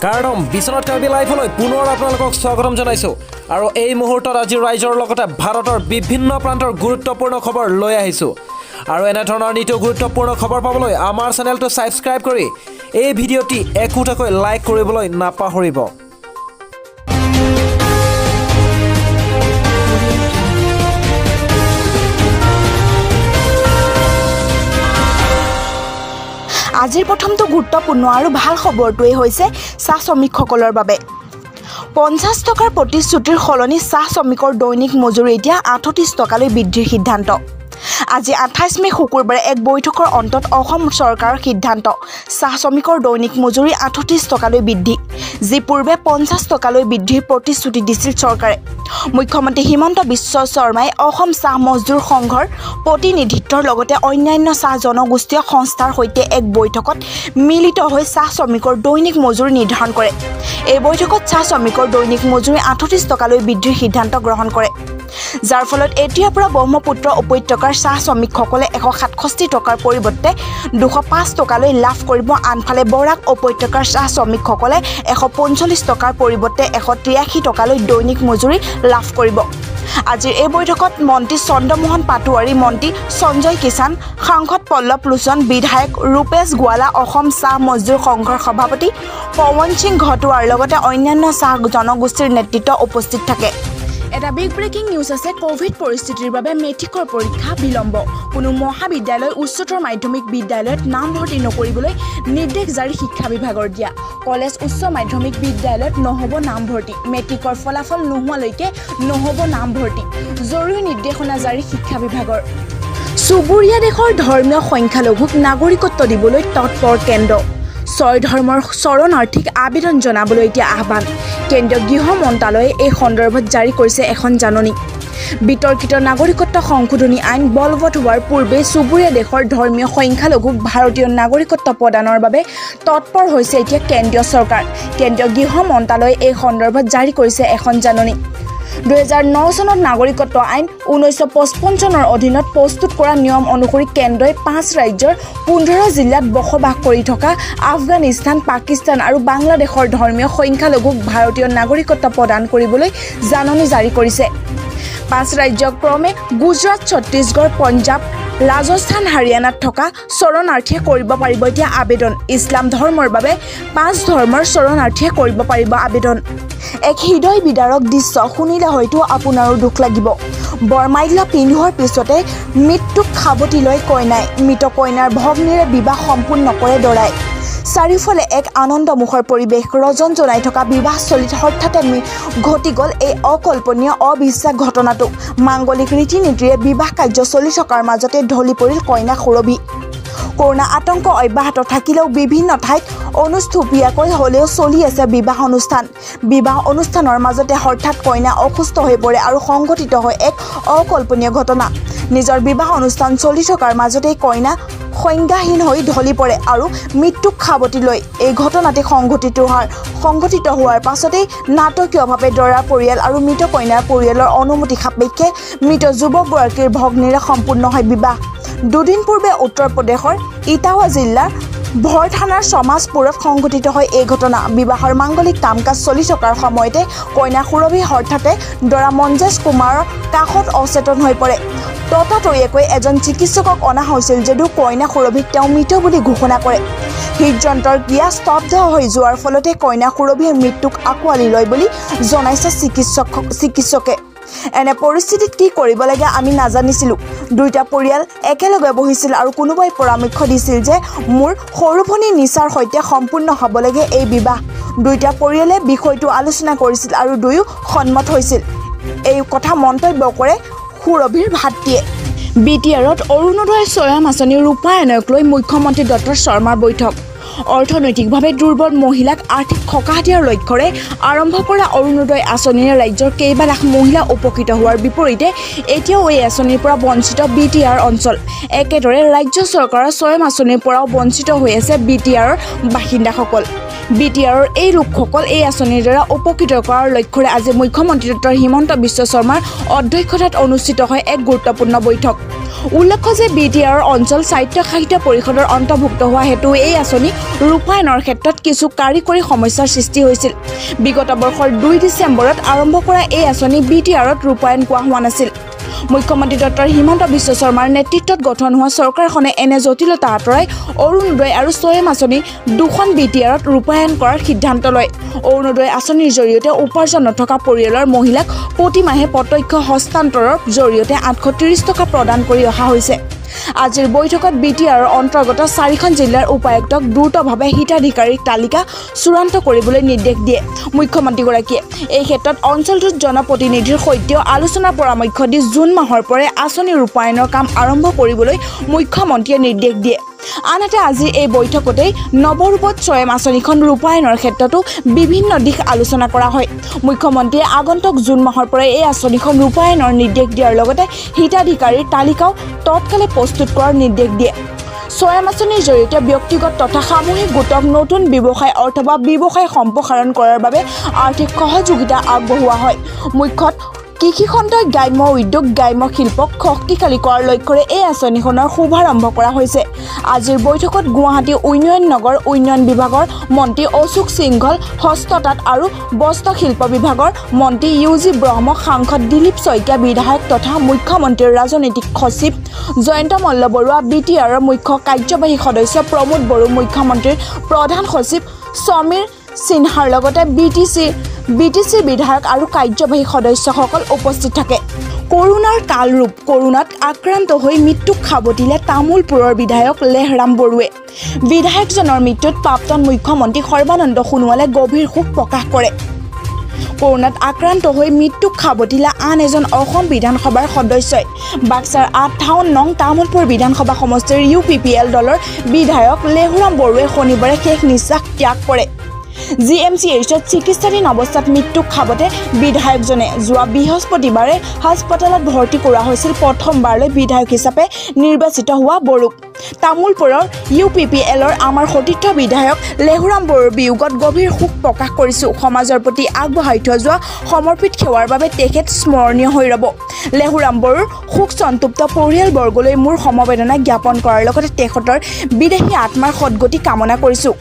কাৰণ বিশ্বনাথ কাৰ্বি লাইফলৈ পুনৰ আপোনালোকক স্বাগতম জনাইছোঁ আৰু এই মুহূৰ্তত আজি ৰাইজৰ লগতে ভাৰতৰ বিভিন্ন প্ৰান্তৰ গুৰুত্বপূৰ্ণ খবৰ লৈ আহিছোঁ। আৰু এনেধৰণৰ নিতৌ গুৰুত্বপূৰ্ণ খবৰ পাবলৈ আমাৰ চেনেলটো ছাবস্ক্ৰাইব কৰি এই ভিডিঅ'টি একোটাকৈ লাইক কৰিবলৈ নাপাহৰিব। আজিৰ প্ৰথমটো গুৰুত্বপূৰ্ণ আৰু ভাল খবৰটোৱেই হৈছে চাহ শ্ৰমিকসকলৰ বাবে। 50 টকাৰ প্ৰতিশ্ৰুতিৰ সলনি চাহ শ্ৰমিকৰ দৈনিক মজুৰি এতিয়া 38 টকালৈ বৃদ্ধিৰ সিদ্ধান্ত। আজি 28 মে শুকুৰবাৰে এক বৈঠকৰ অন্তত অসম চৰকাৰৰ সিদ্ধান্ত, চাহ শ্ৰমিকৰ দৈনিক মজুৰি 38 টকালৈ বৃদ্ধি, যি পূৰ্বে 50 টকালৈ বৃদ্ধিৰ প্ৰতিশ্ৰুতি দিছিল চৰকাৰে। মুখ্যমন্ত্ৰী হিমন্ত বিশ্ব শৰ্মাই অসম চাহ মজদুৰ সংঘৰ প্ৰতিনিধিত্বৰ লগতে অন্যান্য চাহ জনগোষ্ঠীয় সংস্থাৰ সৈতে এক বৈঠকত মিলিত হৈ চাহ শ্ৰমিকৰ দৈনিক মজুৰি নিৰ্ধাৰণ কৰে। এই বৈঠকত চাহ শ্ৰমিকৰ দৈনিক মজুৰি 38 টকালৈ বৃদ্ধিৰ সিদ্ধান্ত গ্ৰহণ কৰে, যাৰ ফলত এতিয়াৰ পৰা ব্ৰহ্মপুত্ৰ উপত্যকাৰ চাহ শ্ৰমিকসকলে 167 টকাৰ পৰিৱৰ্তে 205 টকালৈ লাভ কৰিব। আনফালে বৰাক উপত্যকাৰ চাহ শ্ৰমিকসকলে 145 টকাৰ পৰিৱৰ্তে 183 টকালৈ দৈনিক মজুৰি লাভ কৰিব। আজিৰ এই বৈঠকত মন্ত্ৰী চন্দ্ৰমোহন পাটোৱাৰী, মন্ত্ৰী সঞ্জয় কিষাণ, সাংসদ পল্লৱ লোচন, বিধায়ক ৰূপেশ গোৱালা, অসম চাহ মজদুৰ সংঘৰ সভাপতি পৱন সিং ঘটোৱাৰ লগতে অন্যান্য চাহ জনগোষ্ঠীৰ নেতৃত্ব উপস্থিত থাকে। এটা বিগ ব্ৰেকিং নিউজ আছে, ক'ভিড পৰিস্থিতিৰ বাবে মেট্ৰিকৰ পৰীক্ষা বিলম্ব। কোনো মহাবিদ্যালয়, উচ্চতৰ মাধ্যমিক বিদ্যালয়ত নামভৰ্তি নকৰিবলৈ নিৰ্দেশ জাৰি শিক্ষা বিভাগৰ। দিয়া কলেজ, উচ্চ মাধ্যমিক বিদ্যালয়ত নহ'ব নামভৰ্তি। মেট্ৰিকৰ ফলাফল নোহোৱালৈকে নহ'ব নামভৰ্তি, জৰুৰী নিৰ্দেশনা জাৰি শিক্ষা বিভাগৰ। চুবুৰীয়া দেশৰ ধৰ্মীয় সংখ্যালঘুক নাগৰিকত্ব দিবলৈ তৎপৰ কেন্দ্ৰ। ছয় ধৰ্মৰ শৰণাৰ্থীক আবেদন জনাবলৈ এতিয়া আহ্বান। কেন্দ্ৰীয় গৃহ মন্ত্ৰালয়ে এই সন্দৰ্ভত জাৰি কৰিছে এখন জাননী। বিতৰ্কিত নাগৰিকত্ব সংশোধনী আইন বলবৎ হোৱাৰ পূৰ্বে চুবুৰীয়া দেশৰ ধৰ্মীয় সংখ্যালঘুক ভাৰতীয় নাগৰিকত্ব প্ৰদানৰ বাবে তৎপৰ হৈছে এতিয়া কেন্দ্ৰীয় চৰকাৰ। কেন্দ্ৰীয় গৃহ মন্ত্ৰালয়ে এই সন্দৰ্ভত জাৰি কৰিছে এখন জাননী। 2009 চনত নাগৰিকত্ব আইন 1955 চনৰ অধীনত প্ৰস্তুত কৰা নিয়ম অনুসৰি কেন্দ্ৰই 5 ৰাজ্যৰ 15 জিলাত বসবাস কৰি থকা আফগানিস্তান, পাকিস্তান আৰু বাংলাদেশৰ ধৰ্মীয় সংখ্যালঘুক ভাৰতীয় নাগৰিকত্ব প্ৰদান কৰিবলৈ জাননী জাৰি কৰিছে। 5 ৰাজ্য ক্ৰমে গুজৰাট, ছত্তীশগড়, পঞ্জাৱ, ৰাজস্থান, হাৰিয়ানাত থকা শৰণাৰ্থীয়ে কৰিব পাৰিব এতিয়া আবেদন। ইছলাম ধৰ্মৰ বাবে 5 ধৰ্মৰ শৰণাৰ্থীয়ে কৰিব পাৰিব আবেদন। এক হৃদয় বিদাৰক দৃশ্য শুনিলে হয়তো আপোনাৰো দুখ লাগিব। বৰমাল্য পিন্ধোৱাৰ পিছতে মৃত্যুক সাৱটি লয় কইনাই। মৃত কইনাৰ ভগ্নীৰে বিবাহ সম্পূৰ্ণ কৰে দৰাই। চাৰিওফালে এক আনন্দমুখৰ পৰিৱেশ। ৰজন জনাই থকা বিবাহস্থলীত হঠাতে ঘটি গ'ল এই অকল্পনীয় অবিশ্বাস ঘটনাটো। মাংগলিক ৰীতি নীতিৰে বিবাহ কাৰ্য চলি থকাৰ মাজতে ঢলি পৰিল কইনা সুৰভি। কৰোণা আতংক অব্যাহত থাকিলেও বিভিন্ন ঠাইত অনুষ্ঠুপীয়াকৈ হ'লেও চলি আছে বিবাহ অনুষ্ঠান। বিবাহ অনুষ্ঠানৰ মাজতে হঠাৎ কইনা অসুস্থ হৈ পৰে আৰু সংঘটিত হয় এক অকল্পনীয় ঘটনা। নিজৰ বিবাহ অনুষ্ঠান চলি থকাৰ মাজতেই কইনা সংজ্ঞাহীন হৈ ঢলি পৰে আৰু মৃত্যুক সাৱটি লয়। এই ঘটনাটি সংঘটিত হোৱাৰ পাছতেই নাটকীয়ভাৱে দৰাৰ পৰিয়াল আৰু মৃত কইনাৰ পৰিয়ালৰ অনুমতি সাপেক্ষে মৃত যুৱকগৰাকীৰ ভগ্নীৰে সম্পূৰ্ণ হয় বিবাহ। দুদিন পূৰ্বে উত্তৰ প্ৰদেশৰ ইটাৱা জিলাৰ ভৰ থানাৰ সমাজপুৰত সংঘটিত হয় এই ঘটনা। বিবাহৰ মাংগলিক কাম কাজ চলি থকাৰ সময়তে কইনা সুৰভি হঠাতে দৰা মঞ্জেশ কুমাৰৰ কাষত অচেতন হৈ পৰে। ততাতৈয়াকৈ এজন চিকিৎসকক অনা হৈছিল যদিও কইনা সুৰভিক তেওঁ মৃত বুলি ঘোষণা কৰে। হৃদযন্ত্ৰৰ ক্ৰিয়া স্তব্ধ হৈ যোৱাৰ ফলতে কইনা সুৰভিয়ে মৃত্যুক আঁকোৱালি লয় বুলি জনাইছে চিকিৎসকে। এনে পৰিস্থিতিত কি কৰিব লাগে আমি নাজানিছিলোঁ। দুয়োটা পৰিয়াল একেলগে বহিছিল আৰু কোনোবাই পৰামৰ্শ দিছিল যে মোৰ সৰু ভনী নিচাৰ সৈতে সম্পূৰ্ণ হ'ব লাগে এই বিবাহ। দুয়োটা পৰিয়ালে বিষয়টো আলোচনা কৰিছিল আৰু দুয়ো সন্মত হৈছিল। এই কথা মন্তব্য কৰে সুৰভিৰ ভাতৃয়ে। বি টি আৰত অৰুণোদয় স্বয়ং আঁচনি ৰূপায়ণক লৈ মুখ্যমন্ত্ৰী ডক্টৰ শৰ্মাৰ বৈঠক। অৰ্থনৈতিকভাৱে দুৰ্বল মহিলাক আৰ্থিক সকাহ দিয়াৰ লক্ষ্যৰে আৰম্ভ কৰা অৰুণোদয় আঁচনিৰে ৰাজ্যৰ কেইবা লাখ মহিলা উপকৃত হোৱাৰ বিপৰীতে এতিয়াও এই আঁচনিৰ পৰা বঞ্চিত বি টি আৰ অঞ্চল। একেদৰে ৰাজ্য চৰকাৰৰ স্বয়ং আঁচনিৰ পৰাও বঞ্চিত হৈ আছে বি টি আৰৰ বাসিন্দাসকল। বিটিআৰৰ এই লোকসকল এই আঁচনিৰ দ্বাৰা উপকৃত কৰাৰ লক্ষ্যৰে আজি মুখ্যমন্ত্ৰী ডক্টৰ হিমন্ত বিশ্ব শৰ্মাৰ অধ্যক্ষতাত অনুষ্ঠিত হয় এক গুৰুত্বপূৰ্ণ বৈঠক। উল্লেখ্য যে বিটিআৰৰ অঞ্চল স্বায়ত্তশাসিত পৰিষদৰ অন্তৰ্ভুক্ত হোৱা হেতু এই আঁচনি ৰূপায়ণৰ ক্ষেত্ৰত কিছু কাৰিকৰী সমস্যাৰ সৃষ্টি হৈছিল। বিগত বৰ্ষৰ 2 ডিচেম্বৰত আৰম্ভ কৰা এই আঁচনি বিটিআৰত ৰূপায়ণ কৰা হোৱা নাছিল। মুখ্যমন্ত্ৰী ডক্টৰ হিমন্ত বিশ্ব শৰ্মাৰ নেতৃত্বত গঠন হোৱা চৰকাৰখনে এনে জটিলতা আঁতৰাই অৰুণোদয় আৰু স্বয়ং আঁচনি দুখন বিটিআৰত ৰূপায়ণ কৰাৰ সিদ্ধান্ত লয়। অৰুণোদয় আঁচনিৰ জৰিয়তে উপাৰ্জন নথকা পৰিয়ালৰ মহিলাক প্ৰতিমাহে প্ৰত্যক্ষ হস্তান্তৰৰ জৰিয়তে 830 টকা প্ৰদান কৰি অহা হৈছে। আজিৰ বৈঠকত বিটিআৰৰ অন্তৰ্গত চাৰিখন জিলাৰ উপায়ুক্তক দ্ৰুতভাৱে হিতাধিকাৰীৰ তালিকা চূড়ান্ত কৰিবলৈ নিৰ্দেশ দিয়ে মুখ্যমন্ত্ৰীগৰাকীয়ে। এই ক্ষেত্ৰত অঞ্চলটোত জনপ্ৰতিনিধিৰ সৈতেও আলোচনাৰ পৰামৰ্শ দি জুন মাহৰ পৰাই আঁচনি ৰূপায়ণৰ কাম আৰম্ভ কৰিবলৈ মুখ্যমন্ত্ৰীয়ে নিৰ্দেশ দিয়ে। আনহাতে, আজিৰ এই বৈঠকতেই নৱৰূপত স্বয়ং আঁচনিখন ৰূপায়ণৰ ক্ষেত্ৰতো বিভিন্ন দিশ আলোচনা কৰা হয়। মুখ্যমন্ত্ৰীয়ে আগন্তুক জুন মাহৰ পৰাই এই আঁচনিখন ৰূপায়ণৰ নিৰ্দেশ দিয়াৰ লগতে হিতাধিকাৰীৰ তালিকাও তৎকালে প্ৰস্তুত কৰাৰ নিৰ্দেশ দিয়ে। স্বয়ং আঁচনিৰ জৰিয়তে ব্যক্তিগত তথা সামূহিক গোটক নতুন ব্যৱসায় অথবা ব্যৱসায় সম্প্ৰসাৰণ কৰাৰ বাবে আৰ্থিক সহযোগিতা আগবঢ়োৱা হয়। মুখ্যতঃ কৃষিখণ্ডই গ্ৰাম্য উদ্যোগ, গ্ৰাম্য শিল্পক শক্তিশালী কৰাৰ লক্ষ্যৰে এই আঁচনিখনৰ শুভাৰম্ভ কৰা হৈছে। আজিৰ বৈঠকত গুৱাহাটী উন্নয়ন নগৰ উন্নয়ন বিভাগৰ মন্ত্ৰী অশোক সিংঘল, হস্ততাঁত আৰু বস্ত্ৰশিল্প বিভাগৰ মন্ত্ৰী ইউ জি ব্ৰহ্ম, সাংসদ দিলীপ শইকীয়া, বিধায়ক তথা মুখ্যমন্ত্ৰীৰ ৰাজনৈতিক সচিব জয়ন্ত মল্ল বৰুৱা, বিটিআৰৰ মুখ্য কাৰ্যবাহী সদস্য প্ৰমোদ বড়ো, মুখ্যমন্ত্ৰীৰ প্ৰধান সচিব সমীৰ সিনহাৰ লগতে বিটিচিৰ বিধায়ক আৰু কাৰ্যবাহী সদস্যসকল উপস্থিত থাকে। কৰোণাৰ কালৰূপ। কৰোণাত আক্ৰান্ত হৈ মৃত্যুক সাৱটিলে তামুলপুৰৰ বিধায়ক লেহৰাম বড়োৱে। বিধায়কজনৰ মৃত্যুত প্ৰাক্তন মুখ্যমন্ত্ৰী সৰ্বানন্দ সোণোৱালে গভীৰ শোক প্ৰকাশ কৰে। কৰোণাত আক্ৰান্ত হৈ মৃত্যুক সাৱটিলে আন এজন অসম বিধানসভাৰ সদস্যই। বাক্সাৰ 58 নং তামুলপুৰ বিধানসভা সমষ্টিৰ ইউপিপিএল দলৰ বিধায়ক লেহুৰাম বড়োৱে শনিবাৰে শেষ নিশ্বাস ত্যাগ কৰে। জিএমচিএইচত চিকিৎসাধীন অৱস্থাত মৃত্যুক সাৱটে বিধায়কজনে। যোৱা বৃহস্পতিবাৰে হাস্পতালত ভৰ্তি কৰোৱা হৈছিল প্ৰথমবাৰলৈ বিধায়ক হিচাপে নিৰ্বাচিত হোৱা বড়োক। তামুলপুৰৰ ইউপিপিএলৰ আমাৰ সতীৰ্থ বিধায়ক লেহুৰাম বড়োৰ বিয়োগত গভীৰ শোক প্ৰকাশ কৰিছোঁ। সমাজৰ প্ৰতি আগবঢ়াই থৈ যোৱা সমৰ্পিত সেৱাৰ বাবে তেখেত স্মৰণীয় হৈ ৰ'ব। লেহুৰাম বড়োৰ শোক সন্তপ্ত পৰিয়ালবৰ্গলৈ মোৰ সমবেদনা জ্ঞাপন কৰাৰ লগতে তেখেতৰ বিদেহী আত্মাৰ সদগতি কামনা কৰিছোঁ।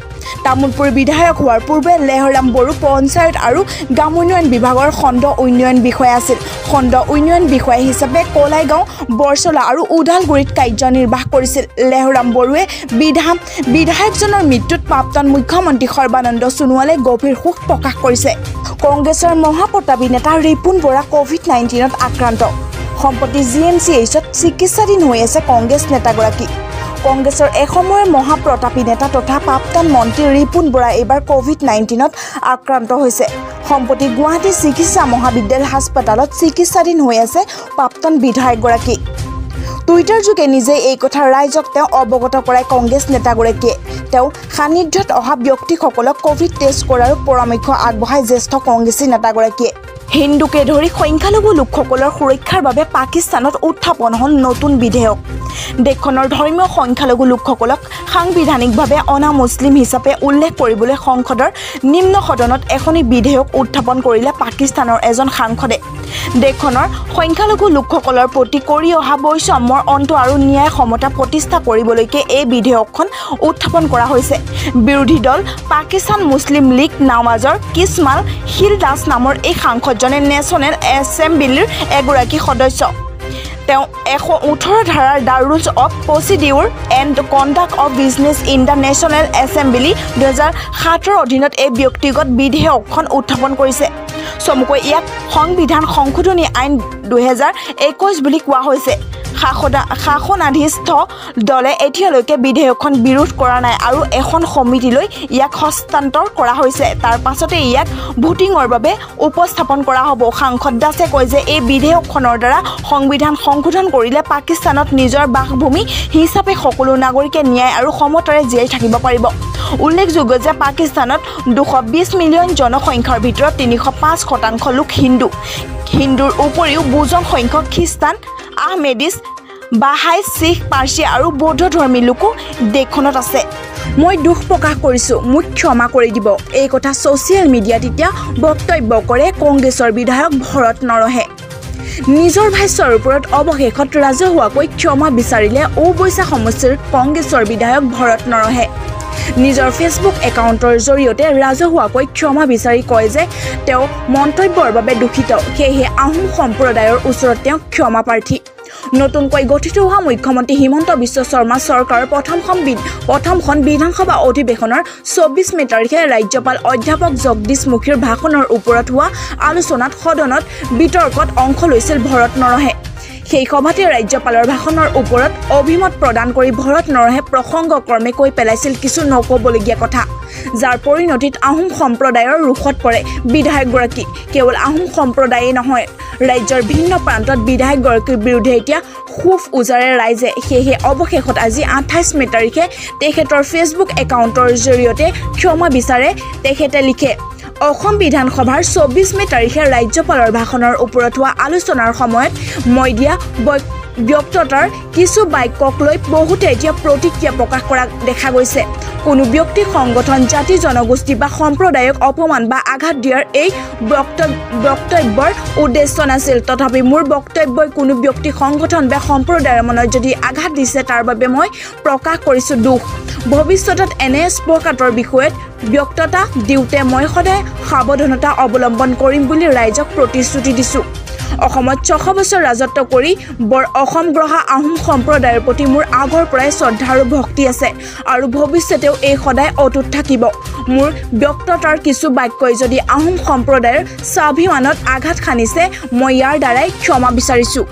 তামুলপুৰ বিধায়ক হোৱাৰ পূৰ্বে লেহৰাম বড়ো পঞ্চায়ত আৰু গ্ৰামোন্নয়ন বিভাগৰ খণ্ড উন্নয়ন বিষয়া আছিল। খণ্ড উন্নয়ন বিষয়া হিচাপে কলাইগাঁও, বৰচলা আৰু ওদালগুৰিত কাৰ্যনিৰ্বাহ কৰিছিল লেহৰাম বড়োৱে। বিধায়কজনৰ মৃত্যুত প্ৰাক্তন মুখ্যমন্ত্ৰী সৰ্বানন্দ সোণোৱালে গভীৰ শোক প্ৰকাশ কৰিছে। কংগ্ৰেছৰ মহাপ্ৰতাপী নেতা ৰিপুণ বৰা ক'ভিড-19ত আক্ৰান্ত। সম্প্ৰতি জিএমচিএইচত চিকিৎসাধীন হৈ আছে কংগ্ৰেছ নেতাগৰাকী। কংগ্ৰেছৰ এসময়ৰ মহাপ্ৰতাপী নেতা তথা প্ৰাক্তন মন্ত্ৰী ৰিপুণ বৰা এইবাৰ ক'ভিড-19ত আক্ৰান্ত হৈছে। সম্প্ৰতি গুৱাহাটী চিকিৎসা মহাবিদ্যালয় হাস্পতালত চিকিৎসাধীন হৈ আছে প্ৰাক্তন বিধায়কগৰাকী। টুইটাৰযোগে নিজেই এই কথা ৰাইজক তেওঁ অৱগত কৰাই কংগ্ৰেছ নেতাগৰাকীয়ে। তেওঁ সান্নিধ্যত অহা ব্যক্তিসকলক ক'ভিড টেষ্ট কৰাৰো পৰামৰ্শ আগবঢ়ায় জ্যেষ্ঠ কংগ্ৰেছী নেতাগৰাকীয়ে। হিন্দুকে ধৰি সংখ্যালঘু লোকসকলৰ সুৰক্ষাৰ বাবে পাকিস্তানত উত্থাপন হ'ল নতুন বিধেয়ক। দেশখনৰ ধৰ্মীয় সংখ্যালঘু লোকসকলক সাংবিধানিকভাৱে অনা মুছলিম হিচাপে উল্লেখ কৰিবলৈ সংসদৰ নিম্ন সদনত এখনি বিধেয়ক উত্থাপন কৰিলে পাকিস্তানৰ এজন সাংসদে। দেশখনৰ সংখ্যালঘু লোকসকলৰ প্ৰতি কৰি অহা বৈষম্যৰ অন্ত আৰু ন্যায় সমতা প্ৰতিষ্ঠা কৰিবলৈকে এই বিধেয়কখন উত্থাপন কৰা হৈছে। বিৰোধী দল পাকিস্তান মুছলিম লীগ নাৱাজৰ কিছমাল হিল দাস নামৰ এই সাংসদজনে নেশ্যনেল এছেম্বলিৰ এগৰাকী সদস্য। তেওঁ 118 ধাৰাৰ The Rules of Procedure and Conduct of Business in the National Assembly 2007ৰ অধীনত এই ব্যক্তিগত বিধেয়কখন উত্থাপন কৰিছে। চমুকৈ ইয়াক সংবিধান সংশোধনী আইন 2021 বুলি কোৱা হৈছে। শাসনাধিষ্ঠ দলে এতিয়ালৈকে বিধেয়কখন বিৰোধ কৰা নাই আৰু এখন সমিতিলৈ ইয়াক হস্তান্তৰ কৰা হৈছে। তাৰ পাছতে ইয়াক ভোটিঙৰ বাবে উপস্থাপন কৰা হ'ব। সাংসদ দাসে কয় যে এই বিধেয়কখনৰ দ্বাৰা সংবিধান সংশোধন কৰিলে পাকিস্তানত নিজৰ বাসভূমি হিচাপে সকলো নাগৰিকে ন্যায় আৰু সমতাৰে জীয়াই থাকিব পাৰিব। উল্লেখযোগ্য যে পাকিস্তানত 220 মিলিয়ন জনসংখ্যাৰ ভিতৰত 305% লোক হিন্দু। হিন্দুৰ উপৰিও বুজন সংখ্যক খ্ৰীষ্টান, আহমেদিছ, বাহাই, শিখ, পাৰ্চী আৰু বৌদ্ধ ধৰ্মী লোকো দেশখনত আছে। মই দুখ প্ৰকাশ কৰিছোঁ, মোক ক্ষমা কৰি দিব। এই কথা ছ'চিয়েল মিডিয়াত এতিয়া বক্তব্য কৰে কংগ্ৰেছৰ বিধায়ক ভৰত নৰহে। নিজৰ ভাষ্যৰ ওপৰত অৱশেষত ৰাজহুৱাকৈ ক্ষমা বিচাৰিলে ঔবৈচা সমষ্টিৰ কংগ্ৰেছৰ বিধায়ক ভৰত নৰহে। নিজৰ ফেচবুক একাউণ্টৰ জৰিয়তে ৰাজহুৱাকৈ ক্ষমা বিচাৰি কয় যে তেওঁ মন্তব্যৰ বাবে দুখিত, সেয়েহে আহোম সম্প্ৰদায়ৰ ওচৰত তেওঁ ক্ষমা প্ৰাৰ্থী। নতুনকৈ গঠিত হোৱা মুখ্যমন্ত্ৰী হিমন্ত বিশ্ব শৰ্মা চৰকাৰৰ প্ৰথমখন বিধানসভা অধিৱেশনৰ 24 মে' তাৰিখে ৰাজ্যপাল অধ্যাপক জগদীশ মুখীৰ ভাষণৰ ওপৰত হোৱা আলোচনাত সদনত বিতৰ্কত অংশ লৈছিল ভৰত নৰহে। সেই সভাতে ৰাজ্যপালৰ ভাষণৰ ওপৰত অভিমত প্ৰদান কৰি ভৰত নৰহে প্ৰসংগক্ৰমে কৈ পেলাইছিল কিছু নক'বলগীয়া কথা, যাৰ পৰিণতিত আহোম সম্প্ৰদায়ৰ ৰোষত পৰে বিধায়কগৰাকী। কেৱল আহোম সম্প্ৰদায়েই নহয়, ৰাজ্যৰ ভিন্ন প্ৰান্তত বিধায়কগৰাকীৰ বিৰুদ্ধে এতিয়া ক্ষোভ উজাৰে ৰাইজে। সেয়েহে অৱশেষত আজি 28 মে' তাৰিখে তেখেতৰ ফেচবুক একাউণ্টৰ জৰিয়তে ক্ষমা বিচাৰে। তেখেতে লিখে, অসম বিধানসভাৰ 24 মে' তাৰিখে ৰাজ্যপালৰ ভাষণৰ ওপৰত হোৱা আলোচনাৰ সময়ত মই দিয়া বক্তৃতাৰ কিছু বাক্যক লৈ বহুতে এতিয়া প্ৰতিক্ৰিয়া প্ৰকাশ কৰা দেখা গৈছে। কোনো ব্যক্তি, সংগঠন, জাতি, জনগোষ্ঠী বা সম্প্ৰদায়ক অপমান বা আঘাত দিয়াৰ এই বক্তব্যৰ উদ্দেশ্য নাছিল। তথাপি মোৰ বক্তব্যই কোনো ব্যক্তি, সংগঠন বা সম্প্ৰদায়ৰ মনত যদি আঘাত দিছে, তাৰ বাবে মই প্ৰকাশ কৰিছোঁ দুখ। ভৱিষ্যতত এনে স্পৰ্শকাতৰ বিষয়ত বক্তৃতা দিওঁতে মই সদায় সাৱধানতা অৱলম্বন কৰিম বুলি ৰাইজক প্ৰতিশ্ৰুতি দিছোঁ। অসমত 600 বছৰ ৰাজত্ব কৰি বৰ অসম গঢ়া আহোম সম্প্ৰদায়ৰ প্ৰতি মোৰ আগৰ পৰাই শ্ৰদ্ধা আৰু ভক্তি আছে আৰু ভৱিষ্যতেও এই সদায় অটুট থাকিব। মোৰ বক্তৃতাৰ কিছু বাক্যই যদি আহোম সম্প্ৰদায়ৰ স্বাভিমানত আঘাত সানিছে, মই ইয়াৰ দ্বাৰাই ক্ষমা বিচাৰিছোঁ।